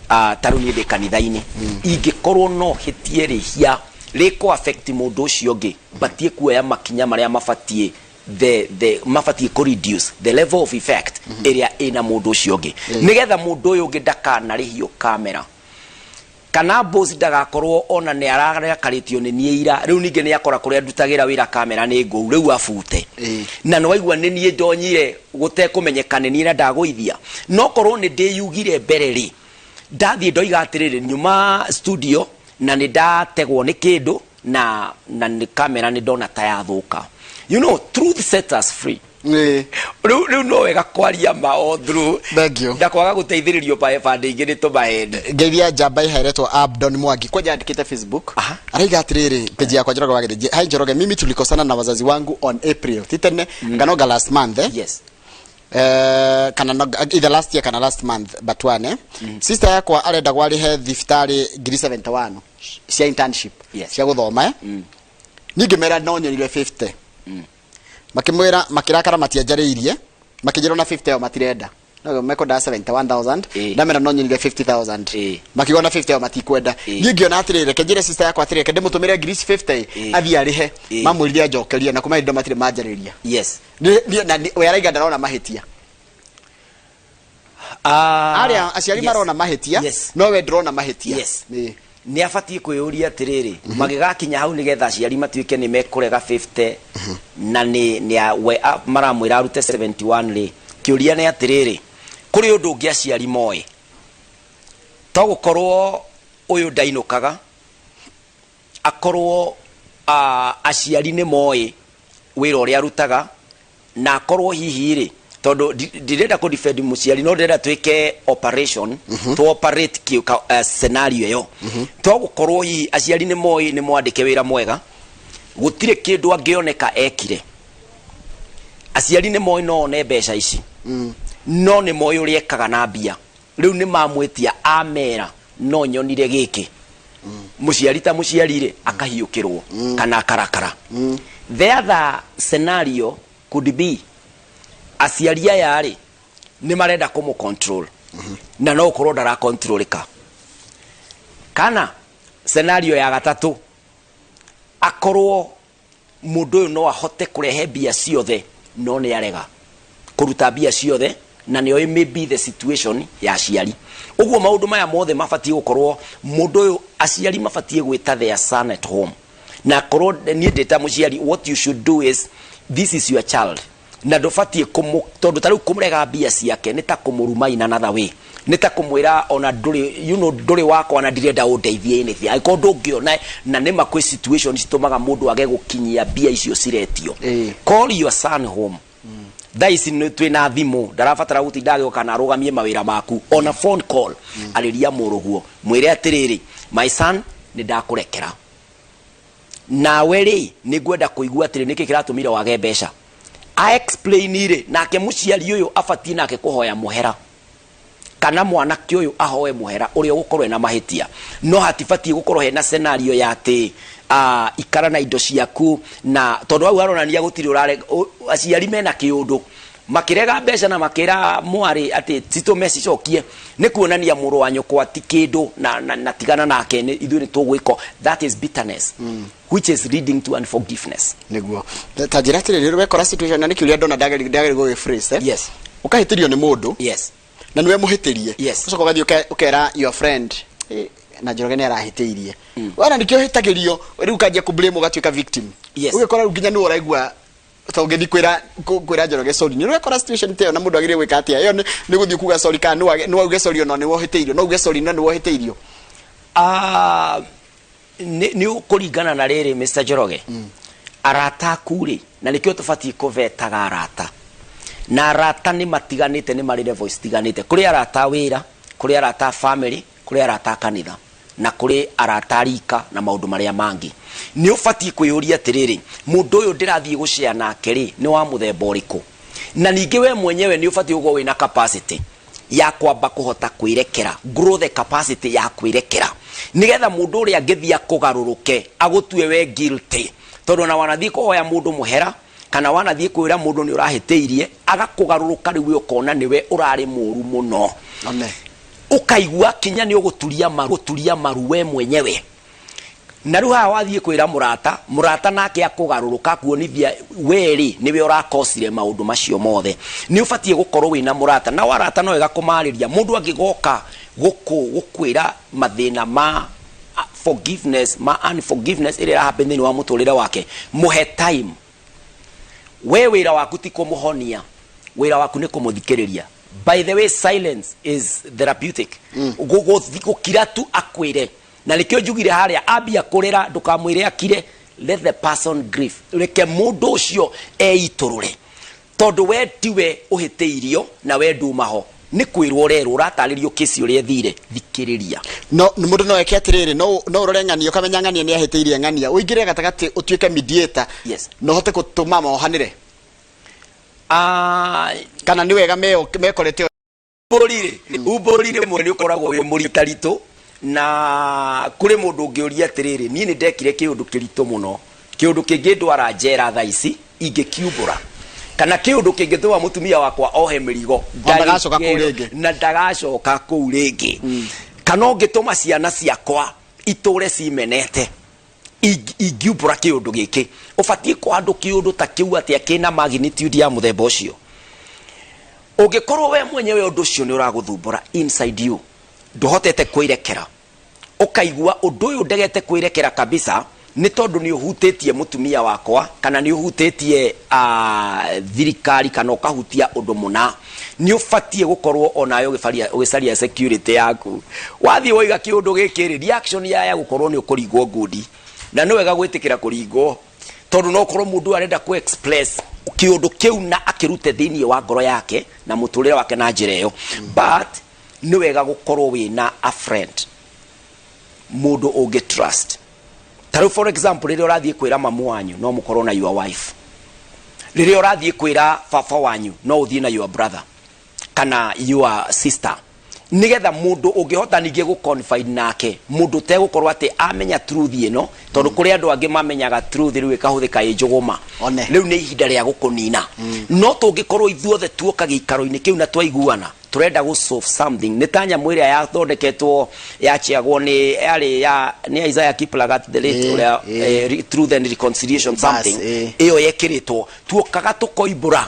ta rĩu niĩ ndĩ kanitha-inĩ, ingĩkorwo no hĩtie rĩhia rĩkũ affect mũndũ ũcio ũngĩ, batiĩ kuoya makinya marĩa mabatiĩ. the the mabatiĩ kũ reduce the level of effect ĩrĩa ĩna mũndũ ũcio ũngĩ, nĩgetha mũndũ ũyũ ũngĩ ndakanarĩhio kamera kana boss ndagakorwo ona nĩ ararakarĩtio nĩ niĩ ira. Rĩu ningĩ nĩ akora kũrĩa ndutagĩra wĩra kamera nĩ ngũu, rĩu abute. Na nĩ waigua nĩ niĩ ndonyire gũtekũmenyeka nĩ niĩ na ndagũithia. No korwo nĩ ndĩyugire mbere rĩ, ndathiĩ ndoiga atĩrĩrĩ, nyuma studio na nĩ ndategwo nĩ kĩndũ na nĩ kamera nĩ ndona ta yathũka. You know, truth set us free. Rĩu no wega kwaria ma all through. Thank you. Na kwaga gũteithĩrĩrio bande ingĩ nĩ tũmahendi. Ngeithia njamba iheretwo Abdon Mwangi kwanja andikite Facebook. Araiga atiriri, page yakwa Njoroge wa Gĩthĩnji: "Hi Njoroge, mimi tulikosana na wazazi wangu on April," ti tene nganoga, "last month, eh? Kana no, either last year kana last month, but one, eh? Sister yakwa arenda gwarihe thibitarĩ 71,000 cia internship cia gũthoma, eh? Niĩ ngĩmera no nyonire 50. Makĩmwĩra, makĩrakara, matianjarĩirie, makĩnjĩra ona 50 ĩyo matirenda, no mekwendaga 71,000. Ndamera no nyonire 50,000. Makiuga ona 50 ĩyo matikwenda. Niĩ ngĩona atĩrĩrĩ, reke njĩre sister yakwa atĩrĩrĩ, reke ndĩmũtũmĩre ngiri ici 50 athiĩ arĩhe. Mamwĩrire anjokerie, na kuma hĩndĩ ĩyo matirĩ manjarĩria. Na we araiga ndarona mahĩtia. Arĩa aciari marona mahĩtia, no we ndũrona mahĩtia. Nĩ abatiĩ kwĩyũria atĩrĩrĩ, magĩgakinya hau nĩgetha aciari matuĩke nĩ mekũrega 50 na nĩ maramwĩra arute 71 rĩ, kĩũria nĩ atĩrĩrĩ, kũrĩ ũndũ ũngĩ aciari moĩ? To gũkorwo ũyũ ndainũkaga, akorwo aciari nĩ moĩ wĩra ũrĩa arutaga, na akorwo hihi rĩ, tondũ ndirenda kũ defend mũciari, no ndĩrenda twĩke operation to operate scenario ĩyo. To gũkorwo hihi aciari nĩ moĩ nĩ mwandĩke wĩra mwega, gũtirĩ kĩndũ angĩoneka ekire. Aciari nĩ moĩ no one mbeca ici, no nĩ moĩ ũrĩa ekaga na mbia. Rĩu nĩ mamwĩtia, amera no nyonire gĩkĩ. Mũciari ta mũciari rĩ, akahiũkĩrwo kana akarakara. The other scenario could be aciari aya rĩ, nĩ marenda kũmũ control na no ũkorwo ndarakontrolĩka. Kana scenario ya gatatũ, akorwo mũndũ ũyũ no ahote kũrehe mbia ciothe, no nĩ arega kũruta mbia ciothe na nĩ oĩ maybe the situation ya aciari. Ũguo maũndũ maya mothe mabatiĩ gũkorwo mũndũ ũyũ, aciari mabatiĩ gwĩta their son at home. Na korwo niĩ ndĩ ta mũciari, what you should do is, this is your child, na ndũbatiĩ kũmũ, tondũ ta rĩu kũmũrega mbia ciake nĩ ta kũmũruma in another way, nĩ ta kũmwĩra ona ndũrĩ ndũrĩ wakwa na ndirenda ũndeithie anything angĩkorwo ndũngĩona. Na nĩ ma kwĩ situation citũmaga mũndũ age gũkinyia mbia icio ciretio. Call your son home. Thaa ici nĩ twĩna thimũ, ndarabatara gũtinda agĩũka na arũgamie mawĩra maku. Ona phone call, arĩria mũrũguo, mwĩre atĩrĩrĩ, "My son, nĩ ndakũrekera. Nawe rĩ, nĩ ngwenda kũigua atĩrĩ, nĩkĩ kĩratũmire wage mbeca?" A explain rĩ, nake mũciari ũyũ abatiĩ nake kũhoya mũhera, kana mwanake ũyũ ahoe mũhera ũrĩa ũgũkorwo ena mahĩtia. No hatibatiĩ gũkorwo hena scenario ya atĩ ikara na indo ciaku, na tondũ hau haronania gũtirĩ ũrare aciari mena kĩũndũ makĩrega mbeca na makĩra mwarĩ atĩ citũme cicokie, nĩ kuonania mũrũ wa nyũkwa ti kĩndũ na tigana nake, ithuĩ nĩ tũgwĩko. That is bitterness which is leading to unforgiveness. Nĩguo, ta njĩra atĩrĩrĩ, wekora situation, na nĩ kĩũria ndona ndageri gũgĩ phrase, eh? Ũkahĩtĩrio nĩ mũndũ na nĩwe mũhĩtĩrie. Ũcoka ũgathiĩ ũkera your friend, "Eh, na Njoroge nĩ arahĩtĩirie." Wana nĩkĩo hĩtagĩrio, rĩu ũkanjia kũ blame, ũgatuĩka victim. Ũgĩkora rĩu nginya nĩwe ũraigua ta ũngĩthiĩ kwĩra Njoroge sorry. Nĩ ũrekora situation ta ĩyo, na mũndũ agĩrĩire gwĩka atĩa? Ĩyo nĩ gũthiĩ kuga sorry, kana nĩ wauge sorry ona nĩwe ũhĩtĩirio? No uge sorry na nĩwe ũhĩtĩirio? Ah, nĩ ũkũringana na rĩrĩ, Mr. Njoroge, arata aku rĩ, na nĩkĩo tũbatiĩ kũvetaga arata, na arata nĩ matiganĩte, nĩ marĩ levels itiganĩte. Kũrĩ arata a wĩra, kũrĩ arata a family, kũrĩ arata a kanitha, na kũrĩ arata a rika na maũndũ marĩa mangĩ. Nĩ ũbatiĩ kwĩyũria atĩrĩrĩ, mũndũ ũyũ ndĩrathiĩ gũcea nake rĩ, nĩ wa mũthemba ũrĩkũ? Na ningĩ we mwenyewe nĩ ũbatiĩ gũkorwo wĩna capacity ya kwamba kũhota kwĩrekera, grow the capacity ya kwĩrekera, nĩgetha mũndũ ũrĩa angĩthiĩ akũgarũrũke agũtue we guilty, tondũ ona wanathiĩ kũhoya mũndũ mũhera kana wanathiĩ kwĩra mũndũ nĩ ũrahĩtĩirie, agakũgarũrũka, rĩu we ũkona nĩwe ũrarĩ mũru mũno. One. Ũkaigua kinya nĩ ũgũturia maru, gũturia maru we mwenyewe. Na rĩu haha wathiĩ kwĩra mũrata, mũrata nake akũgarũrũka akuonithia we rĩ nĩwe ũrakosire maũndũ macio mothe. Nĩ ũbatiĩ gũkorwo wĩna mũrata. Nao arata no wega kũmarĩria. Mũndũ angĩgoka gũkũ gũkwĩra mathĩna ma forgiveness, ma unforgiveness ĩrĩa ĩra happen thĩinĩ wa mũtũrĩre wake, mũhe time. We wĩra waku ti kũmũhonia, wĩra waku nĩ kũmũthikĩrĩria. By the way, silence is therapeutic. Gũkira tu akwĩre. Na nĩkĩo njugire harĩa ambia kũrĩra ndũkamwĩre akire, let the person grieve. Reke mũndũ ũcio eitũrũre. Tondũ we tiwe ũhĩtĩirio na we nduma ho. Nĩ kwĩrwo ũrerwo, ũratarĩrio kesi ũrĩa ĩthire, thikĩrĩria. No mũndũ no eke atĩrĩrĩ, no no ũrore ng'ania ũkamenya ng'ania nĩ ahĩtĩirie ng'ania, ũingĩre gatagatĩ ũtuĩke mediator. Yes. Na ũhote gũtũma mohanĩre. Ah, Kana nĩ wega mekorete. Umbũri-rĩ, umbũri rĩmwe nĩ ũkoragwo wĩ mũritaritũ, na kũrĩ mũndũ ũngĩũria atĩrĩrĩ, niĩ nĩ ndekire kĩũndũ kĩritũ mũno, kĩũndũ kĩngĩndwara njera thaa ici ingĩkiumbũra, kana kĩũndũ kĩngĩtũma mũtumia wakwa ohe mĩrigo Na ndagacoka kũu rĩngĩ. Na ndagacoka kũu rĩngĩ, kana ũngĩtũma ciana ciakwa itũre cimenete ingiumbũra kĩũndũ gĩkĩ. Ũbatiĩ kũhandũ kĩũndũ ta kĩu atĩa kĩna magnitude ya mũthemba ũcio? Ũngĩkorwo we mwenyewe ũndũ ũcio nĩ ũragũthumbũra inside you, ndũhotete kwĩrekera, ũkaigua ũndũ ũyũ ndegete kwĩrekera kabisa, nĩ tondũ nĩ ũhutĩtie mũtumia wakwa kana nĩ ũhutĩtie thirikari kana ũkahutia ũndũ mũna, nĩ ũbatiĩ gũkorwo onawe ũgĩcaria security yaku. Wathiĩ woiga kĩũndũ gĩkĩ rĩ, reaction ya gũkorwo nĩ ũkũringwo ngundi, na nĩ wega gwĩtĩkĩra kũringwo, tondũ no ũkorwo mũndũ ũyũ arenda kũ express kĩũndũ kĩu na akĩrute thĩinĩ wa ngoro yake na mũtũrĩre wake na njĩra ĩyo. But nĩ wega gũkorwo wĩna a friend, mũndũ ũngĩ trust. Ta rĩu for example, rĩrĩa ũrathiĩ kwĩra mamu wanyu, no mũkorwo na your wife. Rĩrĩa ũrathiĩ kwĩra baba wanyu, no ũthiĩ na your brother kana your sister, nigetha mundu ungihota ningĩ gũ confide nake, mundu utegũkorwo atĩ amenya truth ĩno, tondũ kũrĩ andũ angĩ mamenyaga truth rĩu ĩkahũthĩka ĩ njũgũma. One. Rĩu nĩ ihinda rĩa gũkũnina. No tũngĩkorwo ithuothe tuoka gĩikaro-inĩ kĩu na twaiguana tũrenda gũ solve something, nĩ ta nyamũ ĩrĩa yathondeketwo yachiagwo nĩ yarĩ ya nĩ Isaiah Kiplagat the late, ũrĩa Truth and Reconciliation something, ĩyo yekĩrĩtwo, tuokaga tũkoimbũra,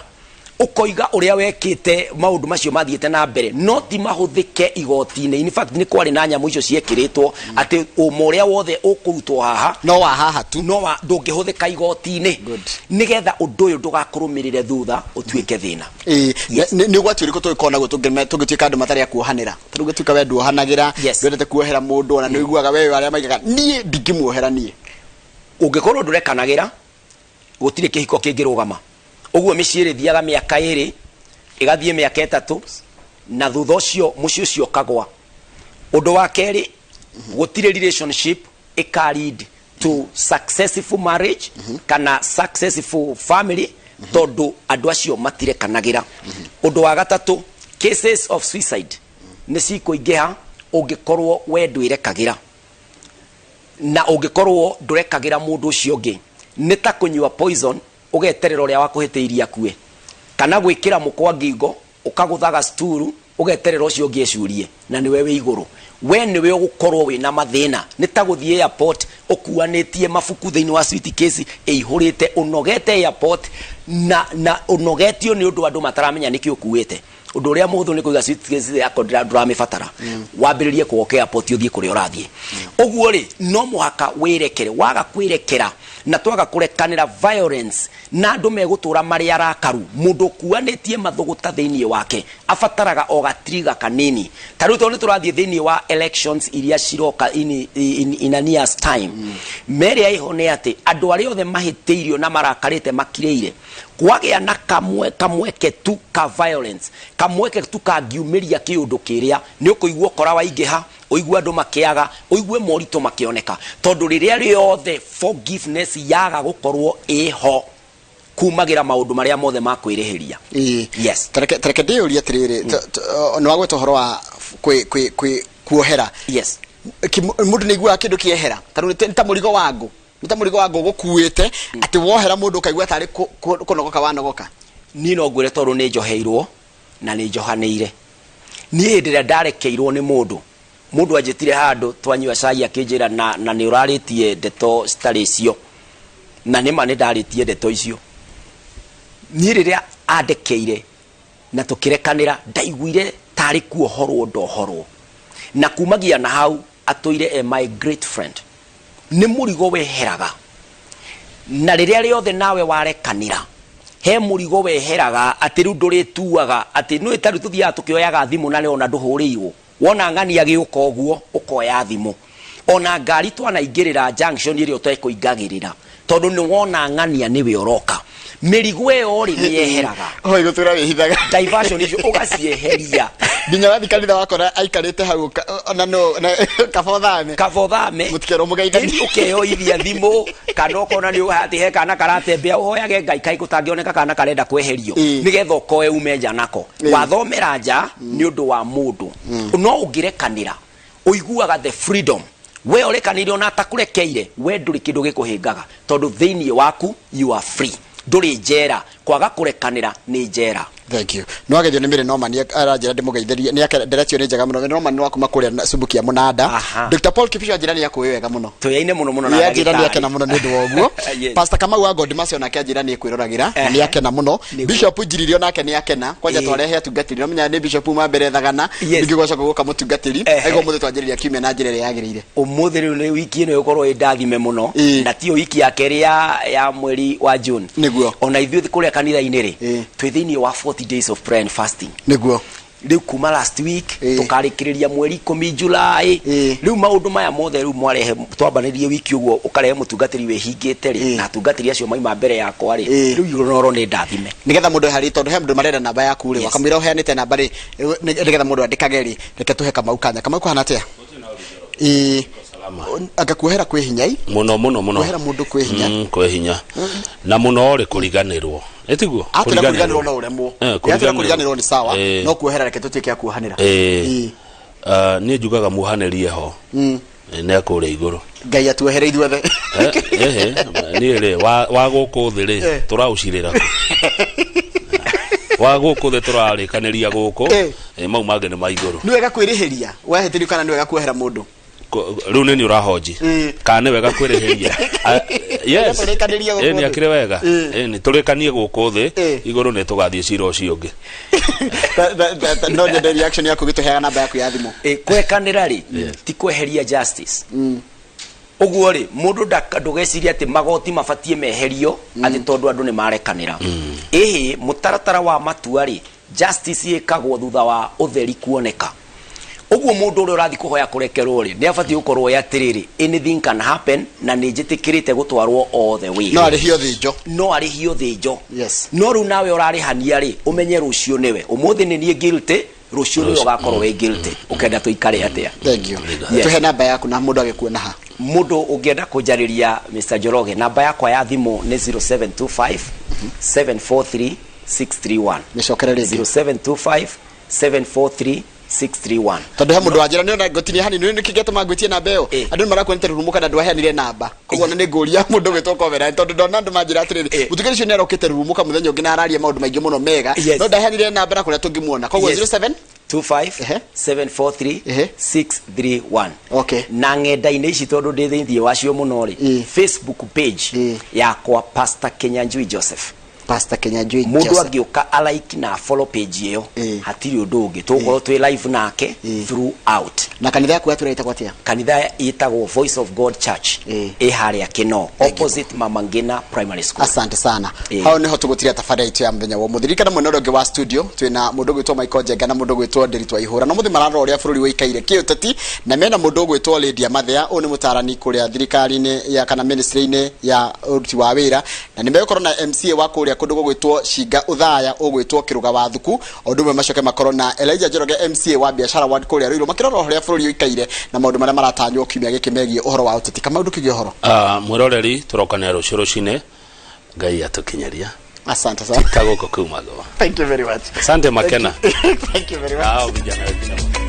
ũkoiga ũrĩa wekĩte, maũndũ macio mathiĩte na mbere, no ti mahũthĩke igoti-inĩ. In fact, nĩ kwarĩ na nyamũ icio ciekĩrĩtwo atĩ ũma ũrĩa wothe ũkũrutwo haha no wa haha tu, no wa ndũngĩhũthĩka igoti-inĩ, nĩgetha ũndũ ũyũ ndũgakũrũmĩrĩre thutha ũtuĩke thĩna. Yes. Nĩ ũgwati ũrĩkũ tũngĩkorwo naguo tũngĩtuĩka andũ matarĩ a kuohanĩra? Ta rĩu gũtuĩka we nduohanagĩra, ndwendete kuohera mũndũ, ona nĩ ũiguaga we arĩa maigaga niĩ ndingĩmuohera niĩ. Ũngĩkorwo ndũrekanagĩra, gũtirĩ kĩhiko kĩngĩrũgama. Ũguo mĩciĩ ĩrĩthiaga mĩaka 2, ĩgathiĩ mĩaka 3, na thutha ũcio mũciĩ ũcio ũkagwa. Ũndũ wa kerĩ, gũtirĩ relationship ĩka lead to successful marriage kana successful family, tondũ andũ acio matirekanagĩra. Ũndũ wa gatatũ, cases of suicide nĩ cikũingĩha ũngĩkorwo we ndwĩrekagĩra na ũngĩkorwo ndũrekagĩra mũndũ ũcio ũngĩ. Nĩ ta kũnyua poison ũgeterera ũrĩa wakũhĩtĩirie akue, kana gwĩkĩra mũkwa ngingo ũkagũthaga sturu ũgeterera ũcio ũngĩ ecurie na nĩwe wĩ igũrũ, we nĩwe ũgũkorwo wĩna mathĩna. Nĩ ta gũthiĩ airport ũkuanĩtie mabuku thĩinĩ wa suitcase ĩihũrĩte, ũnogete airport na ũnogetio nĩ ũndũ andũ mataramenya nĩkĩ ũkuĩte. Ũndũ ũrĩa mũhũthũ nĩ kũiga suitcase yako ndũramĩbatara, wambĩrĩrie kũgoka airport ũthiĩ kũrĩa ũrathiĩ. Ũguo rĩ, no mũhaka wĩrekere. Waga kwĩrekera na twaga kũrekanĩra, violence na andũ megũtũra marĩ arakaru. Mũndũ ũkuanĩtie mathũgũta thĩinĩ wake abataraga o gatriga kanini. Ta rĩu tondũ nĩ tũrathiĩ thĩinĩ wa elections iria ciroka in a year's time, merĩa ĩho nĩ atĩ andũ arĩa othe mahĩtĩirio na marakarĩte makirĩire, kwagĩa na kamwe kamweke tu ka violence, kamweke tu kangiumĩria kĩũndũ kĩrĩa, nĩ ũkũigua ũkora waingĩha, ũigue andũ makĩaga, ũigue moritũ makĩoneka, tondũ rĩrĩa rĩothe forgiveness yaga gũkorwo ĩho, kumagĩra maũndũ marĩa mothe ma kwĩrĩhĩria. Yes. Tareke ndĩyũrie atĩrĩrĩ, nĩ wagweta ũhoro wa kwĩ kuohera. Yes. Mũndũ nĩ aiguaga kĩndũ kĩehera, ta rĩu nĩ ta mũrigo wa ngũ, nĩ ta mũrigo wa ngũ ũgũkuĩte, atĩ wohera mũndũ ũkaigua tarĩ kũnogoka wanogoka. Niĩ no ngwĩre, tondũ nĩ njoheirwo na nĩ njohanĩire, niĩ hĩndĩ ĩrĩa ndarekeirwo nĩ mũndũ Mũndũ anjĩtire handũ twanyua cai akĩnjĩra na, na nĩ ũrarĩtie ndeto citarĩ cio. Na nĩma nĩ ndarĩtie ndeto icio. Niĩ rĩrĩa andekeire na tũkĩrekanĩra, ndaiguire tarĩ kuohorwo ndohorwo. Na kumagia na hau atũire e my great friend. Nĩ mũrigo weheraga. Na rĩrĩa rĩothe nawe warekanĩra, he mũrigo weheraga atĩ rĩu ndũrĩtuaga atĩ nĩũĩ ta rĩu tũthiaga tũkĩoyaga thimũ na ona ndũhũrĩirwo. Wona ng'ani agĩũka ũguo ũkoya thimũ. Ona ngari twanaingĩrĩra junction ĩrĩa ũtekũingagĩrĩra tondũ nĩ wona ng'ania nĩwe ũroka. Mĩrigo ĩyo rĩ nĩ yeheraga. Hoi gũtũra wĩhithaga. Diversion icio ũgacieheria. Nginya wathiĩ kanitha wakora aikarĩte hau ona no kaba ũthame. Kaba ũthame. Mũtikerwo mũgeithanie. Ĩni ũkeyoithia thimũ kana ũkona nĩ atĩ he kana karatembea ũhoyage Ngai kaĩ gũtangĩoneka kana karenda kweherio nĩgetha ũkoe ume nja nako. Wathomera nja nĩ ũndũ wa mũndũ. No ũngĩrekanĩra ũiguaga the freedom. We ũrekanĩire ona atakũrekeire we ndũrĩ kĩndũ gĩkũhĩngaga tondũ thĩinĩ waku you are free. Ndũrĩ njera. Kwaga kũrekanĩra nĩ njera. Thank you. No ageithio nĩ Mary Norman aranjĩra ndĩmũgeithĩrie nĩ ake nderetio nĩ njega mũno. Mary Norman nĩ wa kuma kũrĩa Subukia Mũnanda. Aha. Dr. Paul Kibicho anjĩra nĩ akũĩ wega mũno. Tũyaine mũno mũno na Nĩ anjĩra nĩ ndagĩtarĩ. akena mũno nĩ ũndũ wa ũguo. Yes. Pastor Kamau wa God Mercy onake anjĩra nĩ ekwĩroragĩra na nĩ Ehe. akena mũno. Nĩguo. Bishop Njiriri onake nĩ akena. Kwanja Ĩĩ. twarehe atungatĩri. No menya nĩ Bishop uma mbere thagana. Yes. Ningĩ gwacoka gũka mũtungatĩri. Ehe. Aigua ũmũthĩ twanjĩrĩria kiumia na njĩra ĩrĩa yagĩrĩire. Ũmũthĩ rĩu nĩ wiki ĩno ĩgũkorwo ĩ ndathime mũno Ĩĩ. na tiyo wiki ya kerĩ ya, ya mweri wa June. Nĩguo. Ona ithuĩ kũrĩa kanitha-inĩ rĩ Ĩĩ. twĩ thĩinĩ wa 40 days of prayer and fasting. Nĩguo. Rĩu kuma last week Ĩĩ. tũkarĩkĩrĩria mweri ikũmi July. Ĩĩ. Rĩu maũndũ maya mothe rĩu mwarehe twambanĩrie wiki ũguo ũkarehe mũtungatĩri wĩhingĩte rĩ Ĩĩ. na atungatĩri acio maima mbere yakwa rĩ Ĩĩ. rĩu Inooro nĩ ndathime. Nigetha mũndũ eharĩrie tondũ he mũndũ marenda namba yaku rĩ Yes. wakamwĩra ũheanĩte namba rĩ nĩgetha mũndũ andĩkage rĩ reke tũhe Kamau kanya. Kamau kũhana atĩa? Ĩĩ. Anga kuohera kwĩ hinya i? Mũno mũno mũno. Kuohera mũndũ kwĩ hinya. Kwĩ hinya. Na mũno rĩ kũriganĩrwo. Ĩ tiguo? Atwĩra kũriganĩrwo no ũremwo. Eh, Atwĩra kũriganĩrwo nĩ sawa Eh. no kuohera reke tũtuĩke a kuohanĩra. Eh. Ĩĩ. Ah, niĩ njugaga muohanĩrie ho. Nĩ akũrĩa igũrũ. Ngai atuohere ithuothe. Eh, ehe, niĩ rĩ wa, wa gũkũ thĩ rĩ Eh. tũraũcirĩra kũ wa gũkũ thĩ tũrarĩkanĩria gũkũ Eh. eh, mau mangĩ nĩ ma igũrũ. Nĩ wega kwĩrĩhĩria wahĩtĩrio kana nĩ wega kuohera mũndũ? Rĩu nĩ niĩ ũrahonji kana nĩ wega kwĩrĩhĩria? Ah, yes. Tũrĩkanĩrie gũkũ Eh, nĩ thĩ. akĩrĩ wega. Eh, nĩ tũrĩkanie gũkũ thĩ Eh. igũrũ nĩ tũgathiĩ cira ũcio ũngĩ. No nyende reaction yaku gĩtũheaga namba yaku ya thimũ. Ĩ, kũrekanĩra rĩ ti kweheria justice. Ũguo rĩ mũndũ ndũgecirie atĩ magoti mabatiĩ meherio atĩ tondũ andũ nĩ marekanĩra. Ĩhĩ, mũtaratara wa matua rĩ justice ĩkagwo thutha wa ũtheri kuoneka. Ũguo mũndũ ũrĩa ũrathiĩ kũhoya kũrekerwo rĩ nĩ abatiĩ gũkorwo e atĩrĩrĩ, anything can happen na nĩ njĩtĩkĩrĩte gũtwarwo all the way. No arĩhio thĩnjo. No arĩhio thĩnjo. Yes. No rĩu nawe ũrarĩhania rĩ ũmenye rũciũ nĩwe. Ũmũthĩ nĩ niĩ guilty, rũciũ nĩwe ũgakorwo wĩ guilty. Ũkenda tũikare atĩa? Thank you. Yes. Tũhe namba yaku na mũndũ agĩkuona ha. Mũndũ ũngĩenda kũnjarĩria Mr. Njoroge, namba yakwa ya thimũ nĩ 0725 743 631. Mĩcokere rĩngĩ. 0725 743 631. Tondũ he mũndũ wanjĩra nĩ ona ngũtinia hanini nĩ kĩ gĩatũma ngwĩtie namba ĩyo Eh. andũ nĩ marakuonete rurumuka na ndwaheanire namba koguo ona nĩ ngũria mũndũ gwĩtwo Covenant tondũ ndona andũ manjĩra atĩrĩrĩ Eh. mũtungatĩri ũcio nĩ arokĩte rurumuka mũthenya ũngĩ na araria maũndũ maingĩ mũno mega Yes. no ndaheanire namba na kũrĩa tũngĩmuona koguo Yes. 07 25 Ehe. 743 Ehe. 631. Okay. Na ng'enda-inĩ ici tondũ ndĩ thĩinĩ wacio mũno rĩ Eh. Facebook page Eh. yakwa Pastor Kinyanjui Joseph. Pastor Kinyanjui Mũndũ Joseph. angĩũka a like na follow page ĩyo Eh. hatirĩ ũndũ ũngĩ tũgũkorwo twĩ live nake Eh. throughout. Na kanitha yaku yatũra ĩtagwo atĩa? Kanitha ĩtagwo Voice of God Church Eh. ĩ harĩa Kĩno opposite Mama Ngina Primary School. Asante sana. Eh. Hau niho tũgũtiria tabarĩra itũ ya mũthenya wa ũmũthĩ. Ririkana mwena ũrĩa ũngĩ wa studio twĩna mũndũ ũgwĩtwo Michael Njenga na mũndũ ũgwĩtwo Ndiritu wa Ihũra. Na ũmũthĩ mararora ũrĩa bũrũri ũikaire kĩũteti na mena mũndũ ũgwĩtwo Lydia Mathea. Ũyũ nĩ mũtarani kũrĩa thirikari-inĩ ya kana ministry-inĩ ya ũruti wa wĩra na nĩ megũkorwo na MCA wa kũrĩa kũndũ gũgwĩtwo Cinga Ũthaya ũgwĩtwo Kĩrũga wa Thuku. O ũndũ ũmwe macoke makorwo na Elijah Njoroge MCA wa Biashara Ward kũrĩa Ruiru makĩrora ũrĩa bũrũri ũikaire na maũndũ marĩa maratanywo kiumia gĩkĩ megiĩ ũhoro wa ũteti. Kamau ndũkĩgĩe ũhoro. Ah, mwĩroreri tũrokanĩra rũciũ rũcinĩ Ngai atũkinyeria. Asante sana. Ta gũkũ kumagwo. Thank you very much. Asante Makena. Thank you very much. Hao vijana wengine.